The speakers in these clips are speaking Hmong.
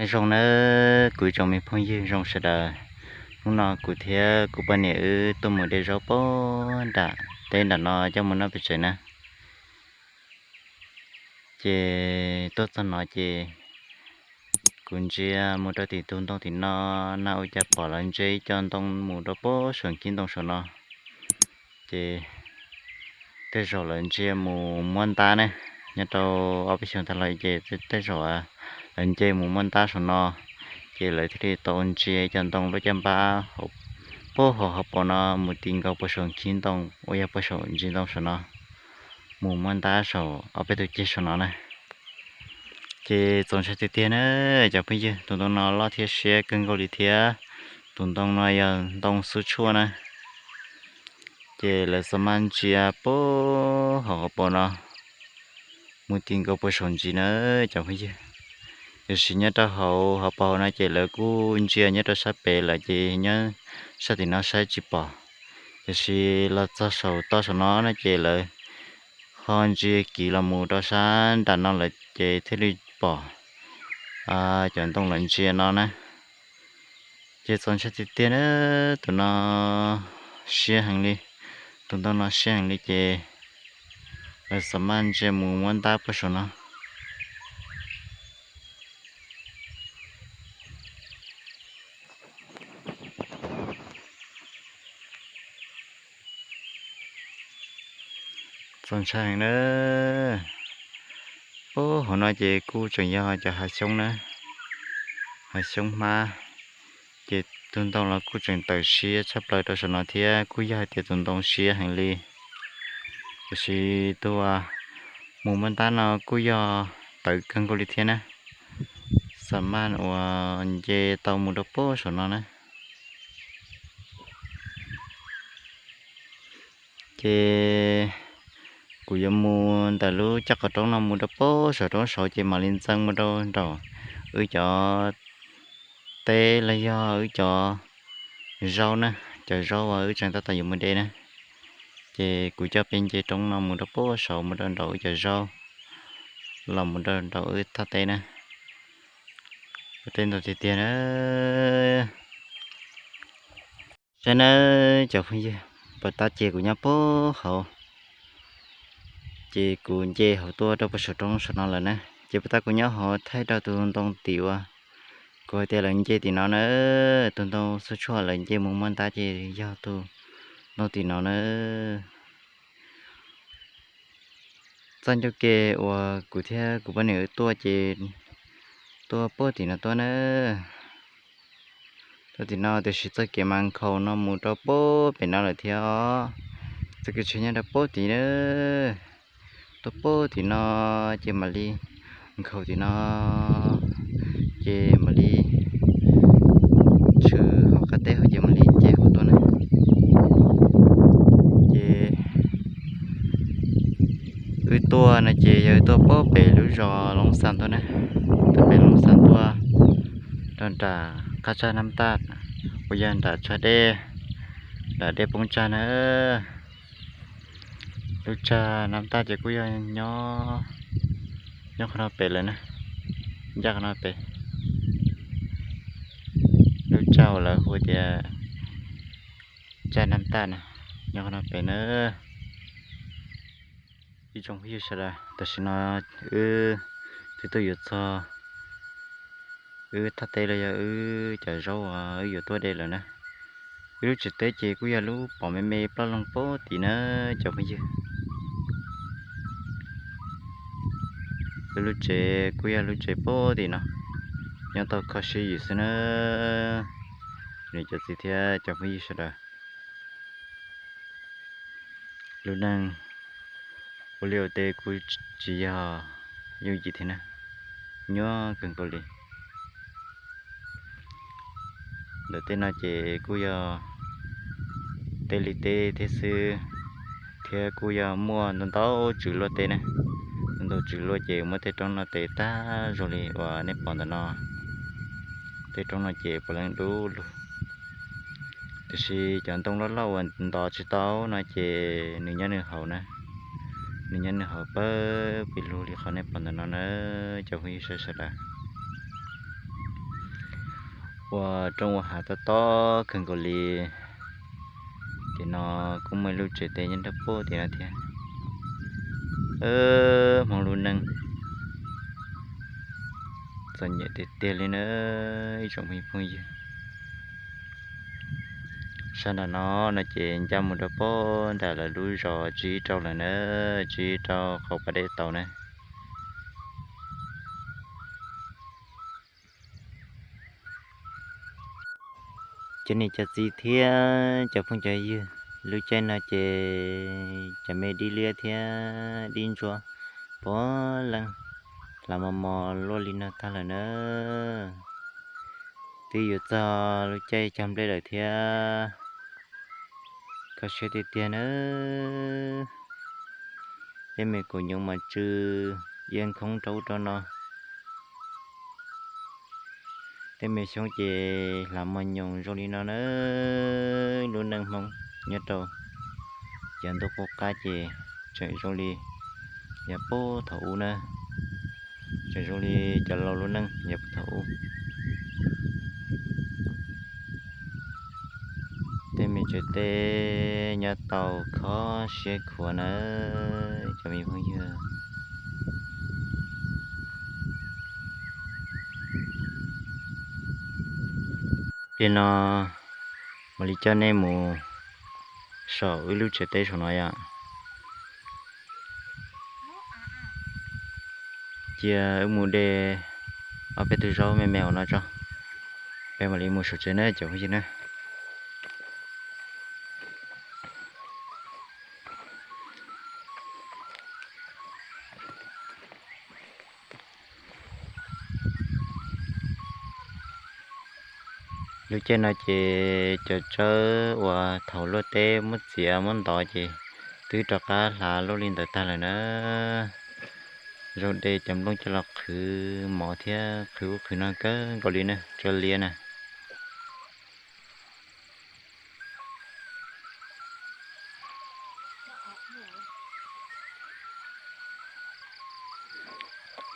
Nyob zoo nawb kuv ib tsoom me phooj ywg zoo sawv daws. Hnub no kuv thiab kuv poj niam wb tuaj mus de zaub puag nram teb nram no coj mus noj pem tsev na. Ces tuaj txog no ces kuv ntsia mus rau tim tus ntoo tim no na, ua cas pom lawv ntsia ib co ntoo mus rau puag saum nkhib ntoo saum no. Ces tej zaum lawv ntsia mus muab ntab ne, nyob rau ob peb xyoos tag los ces tej zaum lawv nce mus muab ntab saum no, ces lawv thiaj li tau ntsia cov ntoo lub caj npab puag hauv hauv paus no mus ti nkaus puag saum nkhib ntoo uas yog puag saum ntsis ntoo saum no, mus muab ntab saum ob peb tus ceg saum no na. Ces txaus ntshai tiag tiag na cov phooj ywg, tus ntoo no loj thiab siab kawg nkaus li thiab. Tus ntoo no yog ntoo xub tshuaj na. Ces lawv xa maj ntsia puag hauv hauv paus no mus ti nkaus puag saum ntsis na cov phooj ywg. Tiam sis nyob rau hauv hauv paus no ces lawv kuj ntsia nyob rau sab pem lawm ces nyob sab tim no saib tsis pom. Tiam sis los txog saum toj saum no no ces lawv ho ntsia kiv los mus rau sab nram no lawm ces thiaj li pom cov ntoo lawv ntsia no na. Ces txaus ntshai tiag tiag na, tus no siab heev li, tus ntoo no siab heev li ces lawv xa maj ntsia mus muab ntab puag saum no. Txaus ntshai heev na. Puag hauv no ces kuj tseem yog cov hav xyoob na, hav xyoob hmab. Ces tus ntoo los kuj tseem tawm siab tshaj plaws rau saum no thiab, kuj yog hais tias tus ntoo siab heev li. Tiam sis tus mus muab ntab no kuj yog tawv kawg nkaus li thiab na, xa maj uas nce tau mus rau puag saum no na. Ces kuv yuav mus ntawm lub caj qhov roob no mus rau puag saum roob saud ces mam li ntxeev mus rau nraum wb cov teb los yog wb cov zaub na, cov zaub uas wb tseem tab tom yuav mus de na. Ces kuv coj peb nce roob no mus rau puag saud mus rau nraum wb cov zaub, los mus rau nraum wb thaj teb na. Ua teb ntau tiag tiag na. Saib nawb cov phooj ywg, puag ta ces kuv nyob puag hauv, ces kuv nce hauv tuaj rau puag saum roob saum no lawm na. Ces puag ta kuv nyob hauv thaij rau tus ntoo tim uas kuv hais tias lawv nce tim no na, tus ntoo xub tshuaj lawv nce mus muab ntab ces yog tus ntoo tim no na. Txoj ncauj ke uas kuv thiab kuv poj niam wb tuaj ces tuaj puag tim no tuaj na. Tuaj tim no tiam sis txoj kev mas nkhaus no mus rau puag pem no lawm thiab os. Txoj kev tsheb nyob rau puag tim na, tuaj puag tim no ces mam li nkhaus tim no, ces mam li tshwm hauv qab teb hauv ces mam li nce hauv tuaj na. Ces wb tuaj no ces yog wb tuaj puag pem lub zos Loob Xas tuaj na, tuaj pem Loob Xas tuaj rau nram qab tsag Nab Taj, uas yog nram tsag dej, nram dej poob tsag na. Lub tsag Nab Taj ces kuj yog nyob, nyob qhov no pem lawm na, ncaj qhov no pem. Lub tsag uas lawv hu tias tsag Nab Taj na, nyob qhov no pem na. Ib tsoom phooj ywg sawv daws, tam sim no wb twb tuaj yuav txog wb thaj teb los yog wb cov zaub uas wb yuav tuaj de lawm na. Wb lub tsev teb ces kuj yog lub pom me me ploj loog puag tim na cov phooj ywg. Wb lub tsev kuj yog lub tsev puag tim no, nyob tau kho siab yim xwb na. Nws cov txiv thiab cov phooj ywg sawv daws, lub neej ua liaj ua teb kuj tsis yog yooj yim thiab na, nyuaj kawg nkaus li. Ntawm tej no ces kuj yog tej li teb thiab xwb, thiab kuj yog muaj ntau ntau tswm luaj teb na. Ntau ntau tswm luaj ces muab tej roob no tev tag zoo li uas nej pom ntawm no. Tej roob no ces puav leej dub lug, tiam sis cov ntoo loj loj uas ntov tsis tau no ces nws nyob nws hauv na, nws nyob nws hauv pawg pes lug li qhov nej pom ntawm no na, cov phooj ywg sawv daws. Ua roob ua hav tob tob kawg nkaus li. Tim no kuj muaj ib lub tsev teb nyob nrab pub tim no thiab. Hmoov lub neej txom nyem tiag tiag li na ib tsoom phooj ywg. Sab nram no no ces ncaj mus rau pem nram lawv lub zos tsib rau lawm na, tsib rau qhov pas dej tau na. Cov niam cov txiv thiab cov phooj cov ywg, lub caij no ces cov me dib liab thiab dib ntsuab puav leej hlav mos mos luaj li no tag lawm na. Twb yuav txog lub caij cog nplej lawm thiab. Kho siab tiag tiag na. Tej me kaus nyoos mas tsw iab khoob rau ub rau no. Tej me xyoob ces hlav mos nyoos zoo li no na. Lub neej Hmoob nyob rau yav ntuj qub qab ces tseem zoo li yav puag thaum ub na, tseem zoo li cov laus lub neej yav puag thaum ub. Tej me tsev teb nyob tau kho siab khuav na cov me phooj ywg. Pliag no mam li coj nej mus saum wb lub tsev teb saum no yom. Cia wb mus de ob peb tug zaub me me hauv no tso, peb mam li mus saum tsev na cov phooj ywg na. Lub caij no ces cov tsawb uas thaum luaj teb muab txiav muab ntov ces twb rov qab hlav luaj li ntawd tag lawm na. Zoo de cov nplooj coj los qhwv mov thiab qhwv ub qhwv no kawg nkaus li na, tsawb liab na.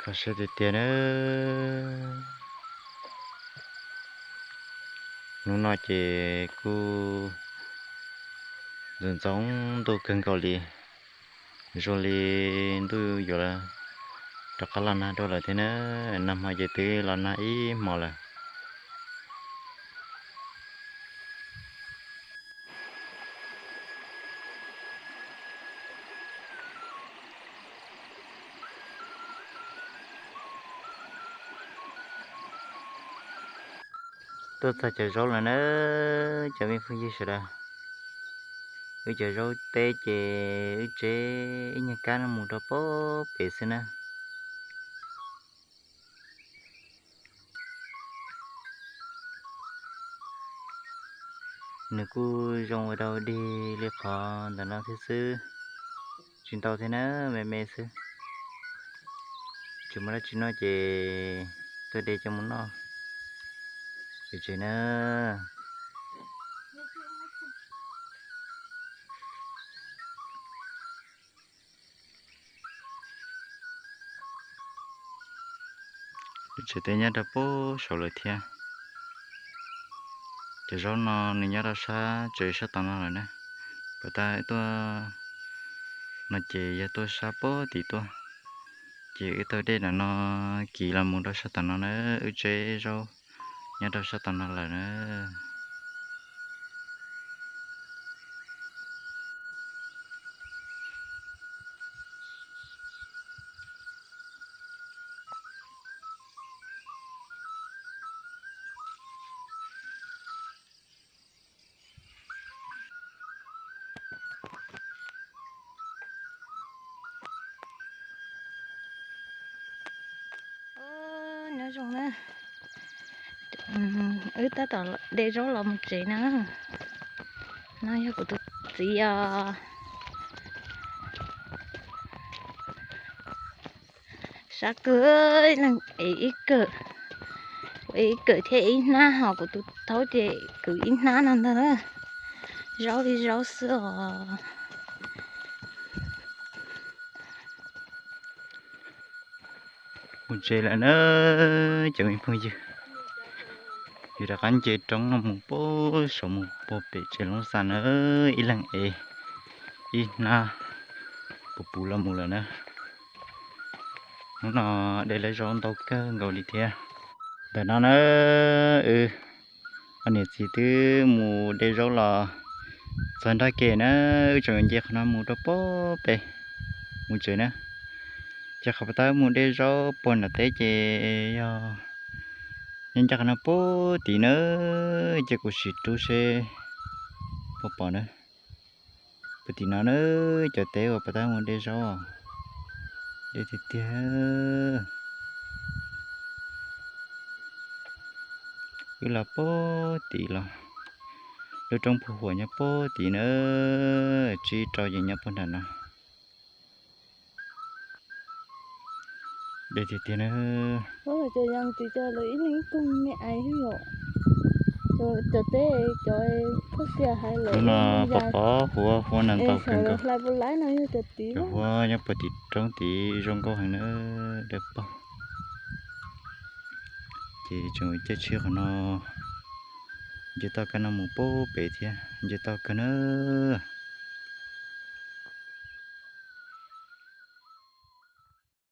Kho siab tiag tiag na. Hnub no ces kuj ntxoov ntxoo ntuj kawg nkaus li, zoo li ntuj yuav rov qab los nag dua lawm thiab na. Nag hmo ces twb los nag ib hmos lawm. Tuaj txog cov zaub lawm na, cov me phooj ywg sawv daws. Wb cov zaub teb ces wb tseb ib nyuag kab no mus rau pem xwb na. Nws kuj zoo ua dau dig li qhov ntawm no thiab xwb, tsis ntau thiab na, me me xwb. Tsis muaj dab tsi noj ces tuaj de coj mus noj pem tsev na. Lub tsev teb nyob rau pem saud lawm thiab. Cov zaub no nws nyob rau sab tsev sab tom no lawm na. Puas tas wb tuaj no ces yog tuaj sab pem tim tuaj, ces wb taug dej nram no kiv los mus rau sab tom no na, wb tseb zaub nyob rau sab tom no lawm na. Nyob zoo na, wb tab tom de zaub los mus tsev na. No yog kuv tus txiv os. Sab kawg, ib kawm, ib kawm thiab ib hnab, ho kuv tus thaub ces kwv ib hnab no ntag na. Zaub li zaub xwb os. Mus tsev lawm na cov me phooj ywg. Yus rov qab nce roob no mus puag saum mus puag pem tsev Loob Xas na, ib leeg ev ib hnab puv puv los mus lawm na. Hnub no de lawv zaub ntau kawg nkaus li thiab. Ntawm no na, wb ob niam txiv twb mus de zaub los txog nrag ke na, wb tseem nce qhov no mus rau puag pem mus tsev na. Ces qhov puag ta mus de zaub puag nram teb ces yog nyob ncaj qhov no puag tim na, ces kuv sim rub seb puas pom na. Puag tim no na, cov teb uas puag ta mus de zaub, deb tiag tiag. Wb los puag tim los, lub roob puag huam nyob puag tim na, tsib rau yees nyob puag nram no. Deb tiag tiag na. Hnub no pom pom huab, huab no ntau kawg nkaus. Cov huab nyob puag tim roob tid zoo nkauj heev na, dawb paug. Ces tseem caij tsheb qhov no, nce toj kawg no mus puag pem thiab, nce toj kawg na.